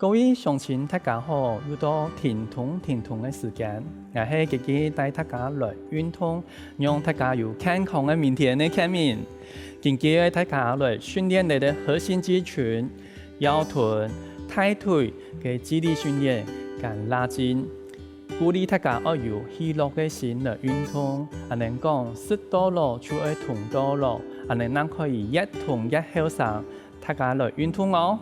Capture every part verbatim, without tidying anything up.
各位鄉親大家好，又到停動停動个時間，𠊎係傑傑帶大家來運動，讓大家有健康个明天个健明。今晡日大家來訓練這個核心肌群、腰臀、大腿个肌力訓練，跟拉筋。 鼓勵大家愛有喜樂个心來運動，恁樣講，食到老就愛動到老，恁樣正可以越動越後生。大家來運動哦！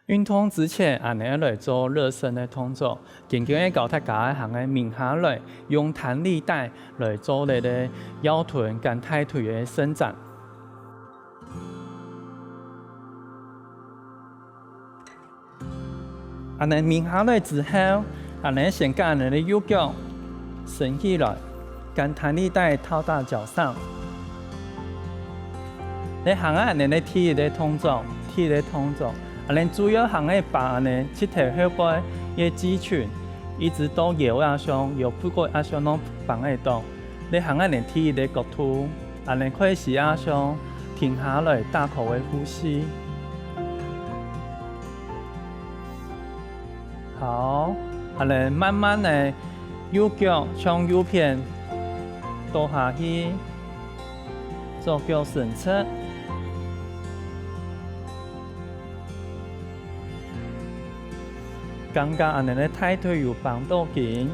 運動之前，恁樣來做熱身个動作。 今晡日教大家行个，慢下來用彈力帶來做這個腰臀跟大腿个伸展。恁樣慢下來之後，恁樣先將恁樣个右腳伸起來， 將彈力帶套到腳上。這行啊，恁樣第一個動作，第一個動作，恁樣主要行个把恁樣膝頭後背个肌群，一直到腰啊上，腰腹股啊上攏幫得到。這行啊，恁樣第一個角度，恁樣開始啊上，停下來，大口个呼吸。好，恁樣慢慢个 右腳向右片倒下去，左腳伸直。感覺恁樣个大腿有繃到緊。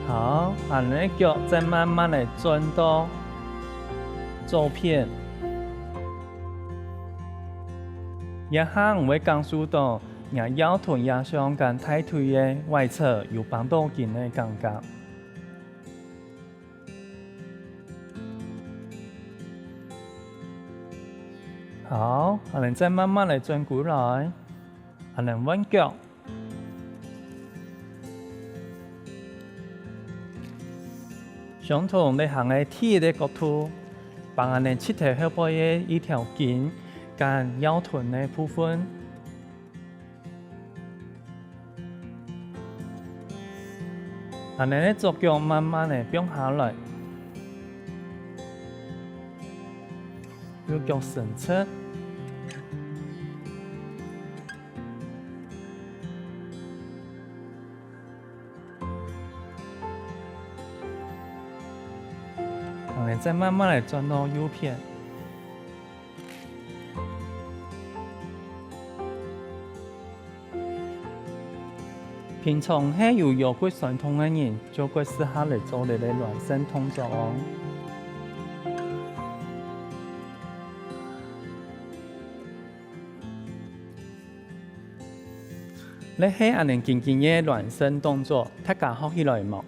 好，恁樣个腳再慢慢个轉到左片。這下你會感受到 若腰臀也像跟大腿个外側有繃到緊个感覺。好，恁樣再慢慢來轉過來，恁樣換腳。相同个行个第一个角度，幫恁樣膝頭後背个一條筋，跟腰臀个部分。 恁樣个左腳慢慢个放下來，右腳伸直。恁樣再慢慢个轉到右片。 平常係有腰骨痠痛个人，就較適合來做這个暖身動作哦。這係恁樣簡單个暖身動作，大家學起來無？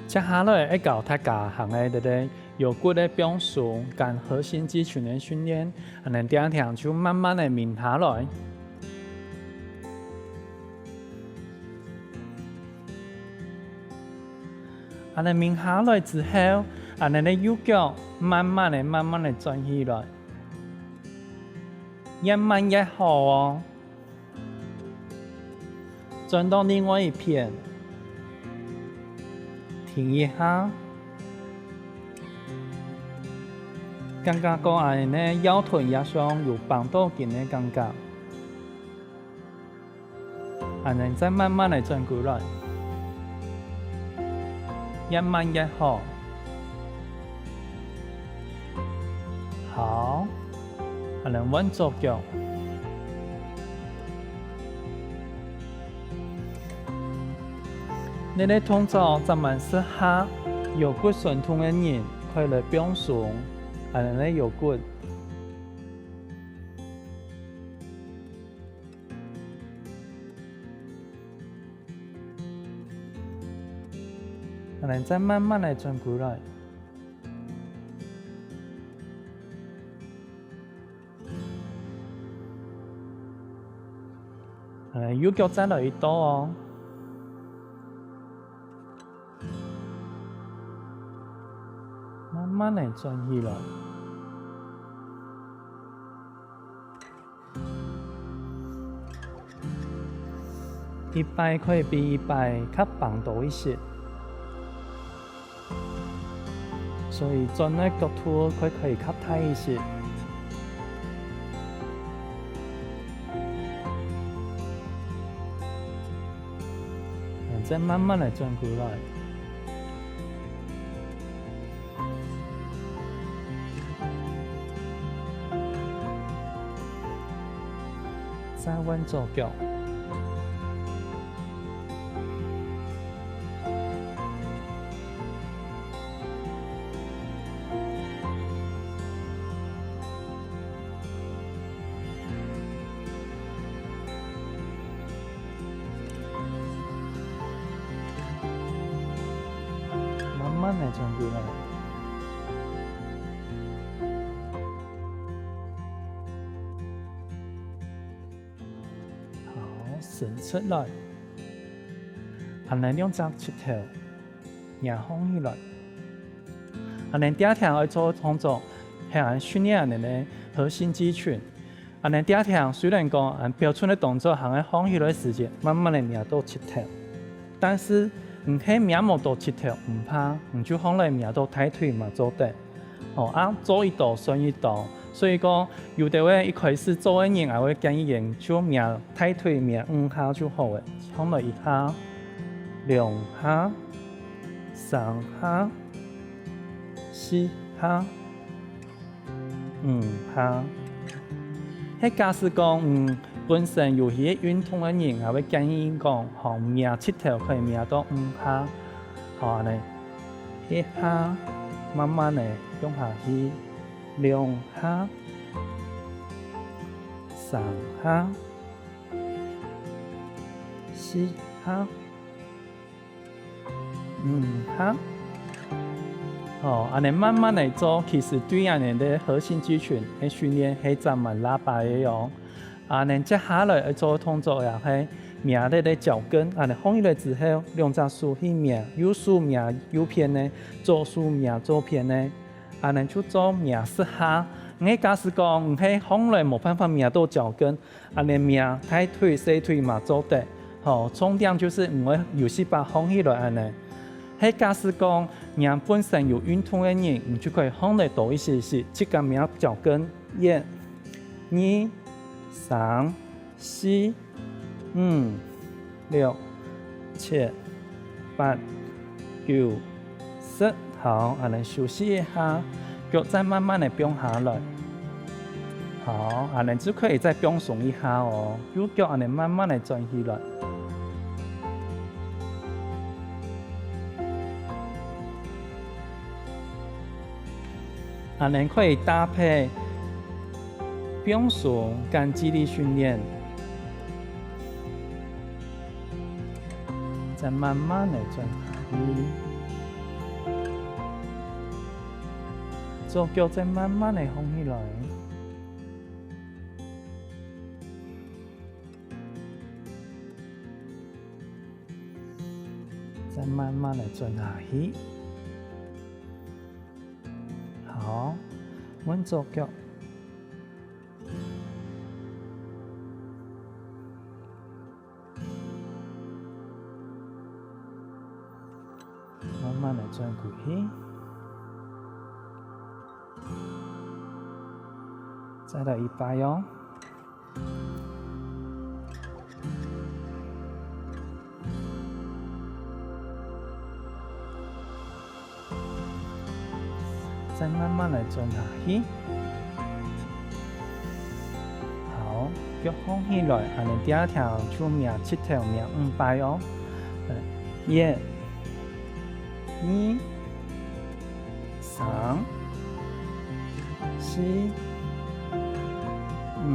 接下來愛教大家行个這个腰骨个放鬆，跟核心肌群个訓練，恁樣定定就慢慢个慢下來。恁樣慢下來之後，恁樣个右腳慢慢个、慢慢个轉起來，越慢越好哦。 轉到另外一片，停一下，感覺講恁樣个腰臀也像有繃到緊个感覺，恁樣再慢慢个轉過來。 越慢越好。好，恁樣換左腳。這个動作正蠻適合腰骨痠痛个人，可以來放鬆恁樣个腰骨。 恁樣再慢慢个轉過來。恁樣右腳再來一到哦。慢慢个轉起來。 一擺可以比一擺較繃多一息。所以轉个角度可以，可以較大一些。嗯，再慢慢个轉過來。再換左腳。 慢慢个轉過來。好，伸直來。恁呢兩隻膝頭 擎䟘起來。恁呢第二動愛做動作，係恁訓練恁呢核心肌群。恁呢第二動雖然講恁標準个動作，行个䟘起來時節，慢慢个擎到膝頭。但是，毋係擎無到膝頭，毋怕，你就䟘來擎到大腿嘛做得。 哦，啊，做一到算一到。所以講，有兜人一開始做个人，𠊎會建議佢就擎大腿擎五下就好了。䟘來一下，兩下，三下，四下，五下。係假使講，嗯，本身有去運動个人，𠊎會建議講，吼，擎膝頭可以擎到五下。好，恁呢。 一下，慢慢个放下去，兩下，三下，四下，五下。好，恁呢慢慢个做，其實對𠊎等个核心肌群个訓練係真蠻拉巴个喲。 恁呢接下來愛做个動作也係擎這个腳跟，恁呢䟘起來之後，兩隻手去擎，右手擎右片个，左手擎左片个，恁呢就做擎十下。你假使講你係䟘來無辦法擎到腳跟，恁呢擎大腿、細腿嘛做得。好，重點就係毋會有時把䟘起來恁呢。係假使講你本身有運動个人，你就可以䟘來多一些些，自家擎腳跟，一、 二、三、四、五、六、七、八、九、十。好，恁呢休息一下，腳再慢慢个放下來。好，恁呢就可以再放鬆一下哦，右腳恁呢慢慢个轉起來。 恁呢可以搭配放鬆跟肌力訓練。再慢慢个轉下去，左腳再慢慢个䟘起來。 再慢慢个轉下去。好，換左腳。慢慢个轉過去。再來一擺哦。 再慢慢个轉下去。好，腳䟘起來，恁呢第二條就䟘膝頭䟘五擺哦。一、二、 三、四、五。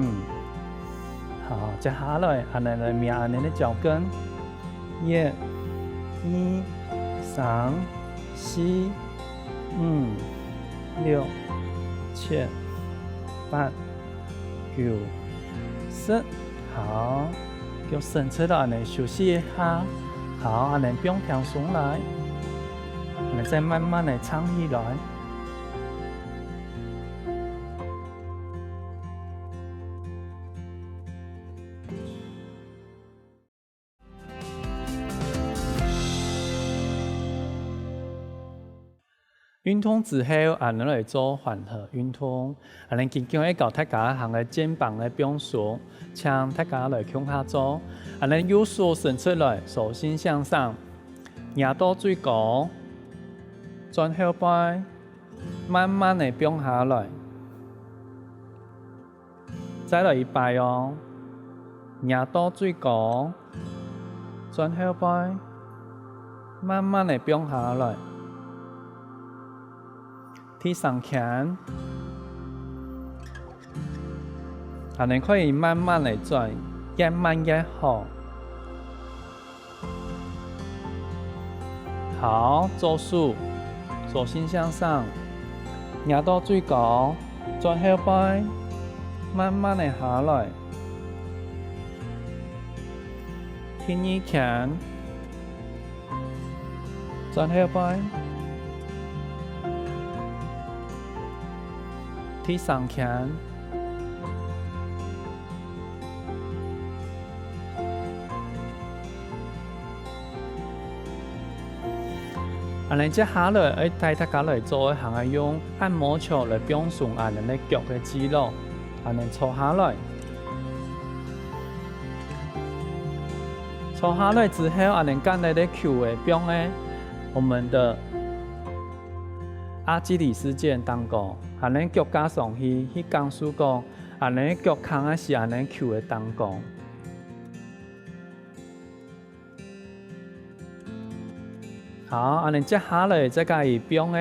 好，接下來，恁呢來䟘恁呢个腳跟。一、二、三、四、五、六、七、八、 九、十。好，腳伸直來恁呢休息一下。好，恁呢放輕鬆來。恁呢再慢慢个撐起來。運動之後，𠊎等來做緩和運動。𠊎等今晡日愛教大家行个肩膀个放鬆，請大家來共下做。𠊎等右手伸出來，手心向上，擎到最高，轉後背，慢慢个放下來。 再來一擺哦，擎到最高，轉後背，慢慢个放下來。第三圈，恁呢可以慢慢个轉，越慢越好。 好，左手，手心向上，擎到最高，轉後背，慢慢个下來。第二圈，轉後背。第三圈。 恁呢接下來愛帶大家來做个還愛用按摩球來放鬆恁呢个腳个肌肉，恁呢坐下來。坐下來之後，恁呢感覺个球仔放个我們的阿基里斯腱當中，恁呢腳架上去，去感受講，恁呢腳㧡个時，恁呢球仔當中。 好，恁呢接下來再加一放个，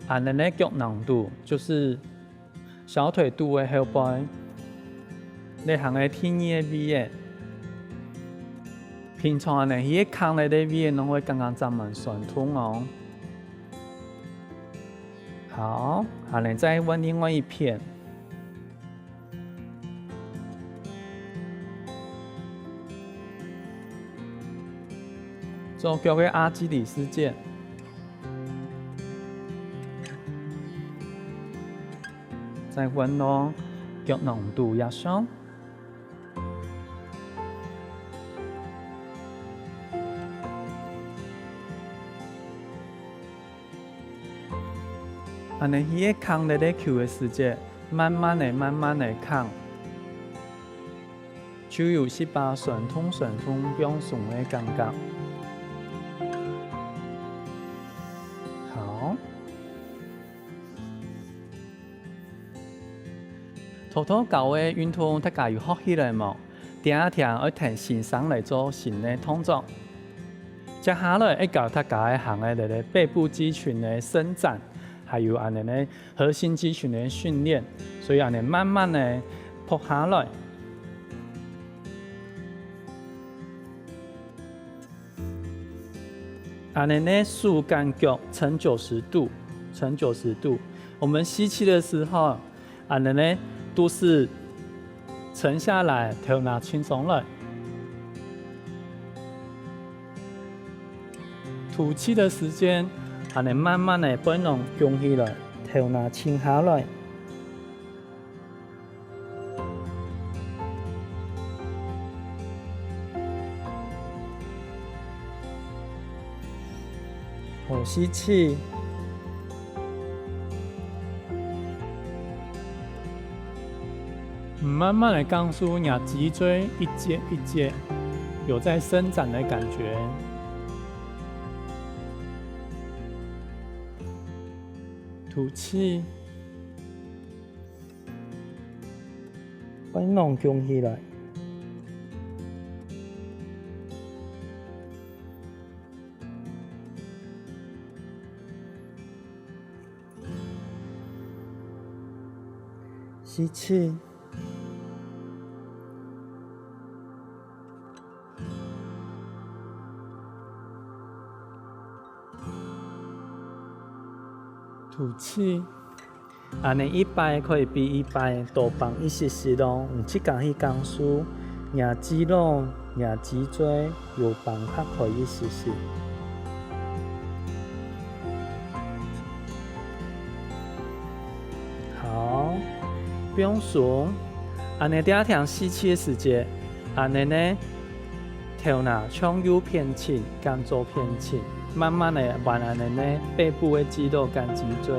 恁呢个腳囊肚，就是小腿肚个後背，這行个第二个位仔。平常恁呢去㧡个這位仔，攏會感覺真蠻痠痛哦。好，恁呢再換另外一片。 左腳个阿基里斯腱，再換到腳囊肚這上。 恁呢去㧡這个球个時節，慢慢个、慢慢个㧡，就有息把痠痛痠痛放鬆个感覺。好。頭頭教个運動，大家有學起來無？ 這下聽愛𢯭先生來做新个動作。接下來愛教大家个行个這个背部肌群个伸展，還有恁呢个核心肌群个訓練，所以恁呢慢慢个仆下來。恁呢呢手跟腳呈九十度，呈九十度。我們吸氣的時候， 恁呢呢，肚屎沉下來，頭那輕鬆來。吐氣的時間，恁呢慢慢个背囊弓起來，頭那沉下來。 好，吸氣。慢慢个感受若脊椎一節一節有在伸展的感覺。吐氣。 背囊弓起來。吸氣。 吐氣。恁呢一擺可以比一擺多放一息息哦，你自家去感受，若肌肉、若脊椎有放較開一息息。好，放鬆。恁呢，這下聽吸氣个時節，恁呢呢，頭那向右偏傾，跟左偏傾。慢慢个換恁呢背部个肌肉跟脊椎，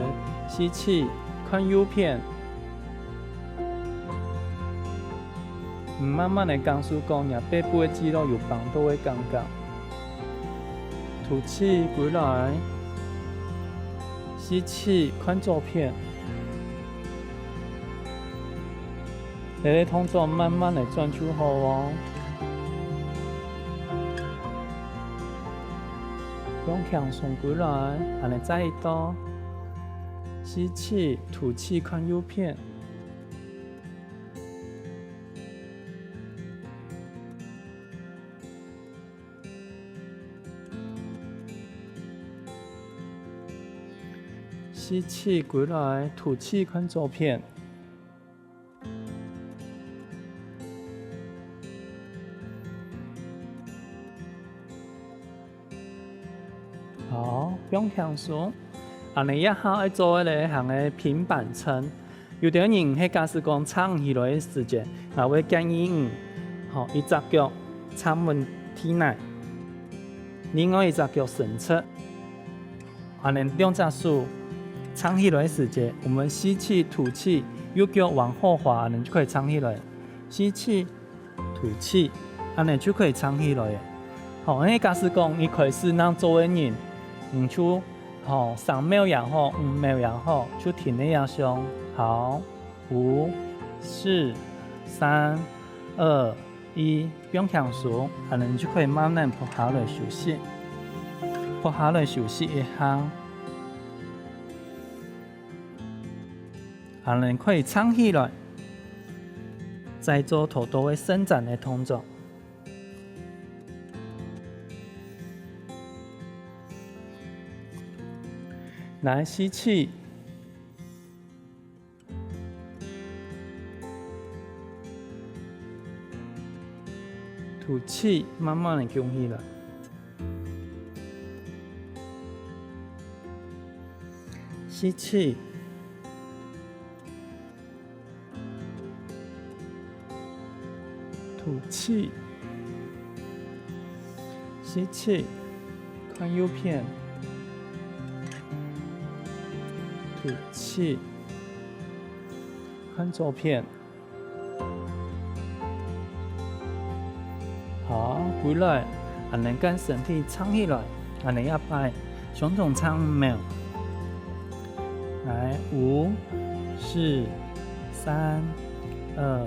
吸氣，看右片。慢慢个感受講若背部个肌肉有繃到个感覺。吐氣，歸來。吸氣，看左片。 這個動作慢慢來轉就好哦。放輕鬆歸來，恁呢再一到。吸氣，吐氣，看右片。 吸氣歸來，吐氣看左片。好，放輕鬆。恁呢這下愛做个咧，行个平板撐。 有兜人係假使講撐毋起來个時節，𠊎會建議你，吼，一隻腳撐穩地泥，另外一隻腳伸直。恁呢兩隻手撐起來个時節，𠊎等吸氣、吐氣，右腳往後滑，恁呢就可以撐起來。吸氣、 吐氣，恁呢就可以撐起來了。好，恁呢假使講一開始正做个人，你就，吼，三秒也好，五秒也好，就停在這上。好，五、四、三、二、一，放輕鬆，恁呢你就可以慢慢仆下來休息，仆下來休息一下。 恁呢可以撐起來，再做頭到个伸展个動作。來，吸氣，吐氣，慢慢个降起來。 吸氣，吐氣，吸氣，看右片，吐氣，看左片。 好，歸來，恁呢將身體撐起來，恁呢一擺，相同撐五秒。來，五、四、三、二、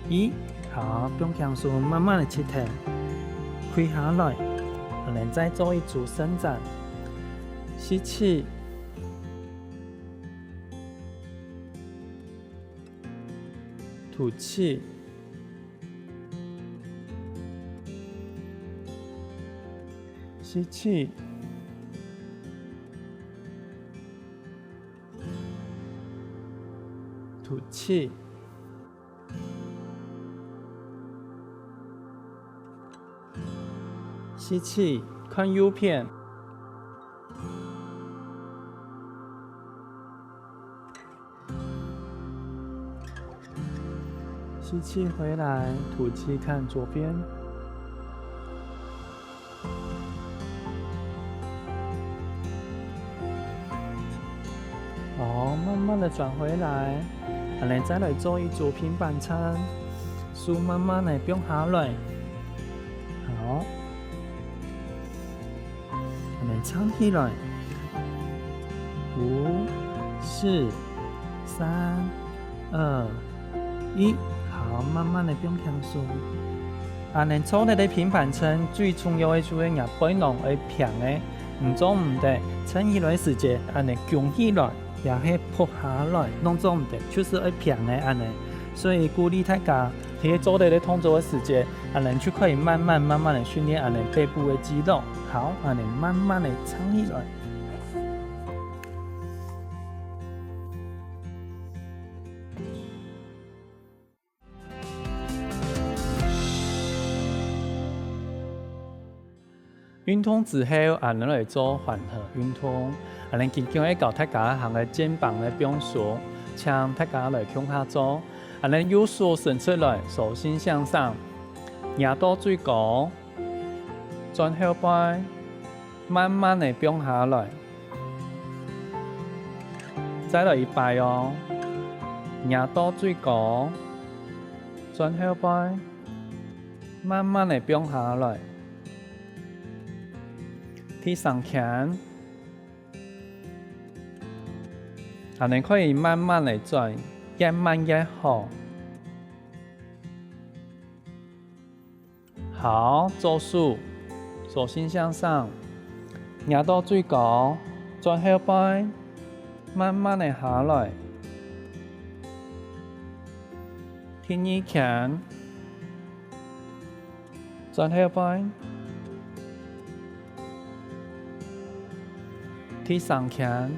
一。好，放輕鬆，慢慢个起挺，跪下來，恁呢再做一組伸展。吸氣， 吐氣，吸氣，吐氣，吸氣，看右片。 吸氣回來，吐氣看左邊。好，慢慢的轉回來，恁呢再來做一組平板撐，手慢慢的放下來。好。 恁呢撐起來。五、四、三、二、一。好，慢慢的放輕鬆。恁呢做這個平板撐，最重要个就係若背囊愛平个，毋做毋得，撐起來个時節，恁呢弓起來，也係仆下來，攏做毋得，就係愛平个恁呢。所以鼓勵大家，在做這個動作个時節， 恁呢就可以慢慢慢慢的訓練恁呢背部个肌肉。好，恁呢慢慢的撐起來。運動之後，恁呢來做緩和運動。恁呢今晡日教大家行个肩膀个放鬆，請大家來共下做。恁呢右手伸出來，手心向上，擎到最高，轉後背，慢慢仔放下來。再來一擺哦，擎到最高，轉後背，慢慢仔放下來。第三圈，恁樣可以慢慢仔轉，越慢越好。 好，左手，手心向上，擎到最高，轉後背，慢慢仔下來。第二圈，轉後背。 第三圈。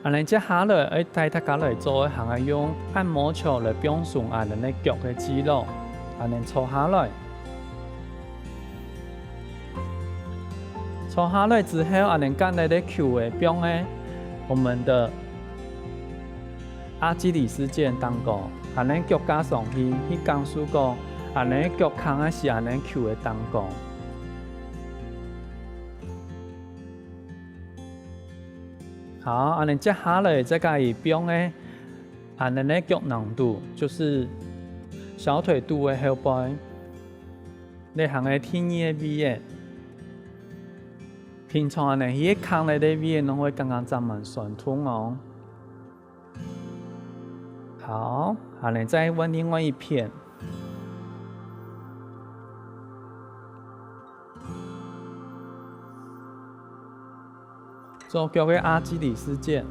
恁樣接下來愛帶大家來做个，還愛用按摩球來放鬆恁樣个腳个肌肉，恁樣坐下來。 坐下來之後，恁樣㧯這个球仔放在我們的阿基里斯腱頂高，恁樣腳架上去，去感受講，恁樣腳㧡个時，恁樣球仔頂高。好，恁樣接下來再加一放个，恁樣个腳囊肚，就是小腿肚个後背。 這還係第二个位仔。平常恁樣去㧡這个位仔，攏會感覺盡蠻痠痛哦。好，恁樣再換另外一片。左腳个阿基里斯腱。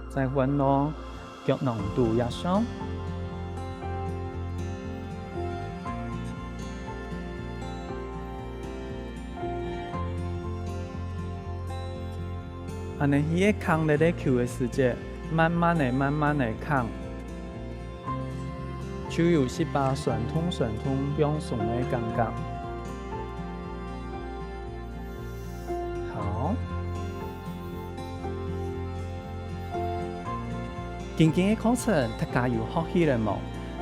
再換到腳囊肚也上。恁樣去㧡這个球个時節，慢慢仔、慢慢仔㧡。 就有一把痠痛痠痛放鬆个感覺。好。今晡日个課程，大家有學起來無？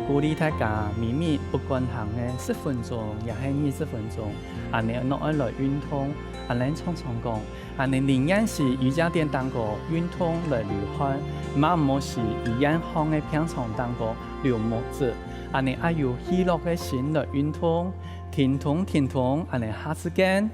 鼓勵大家每日不管行个十分鐘，也係二十分鐘，恁樣攏愛來運動，恁樣常常講， 恁樣寧願係在家電頂高運動來流汗，嘛毋好係在院項个病床頂高流目汁。恁樣愛有喜樂个心來運動，停動停動，恁樣下次見。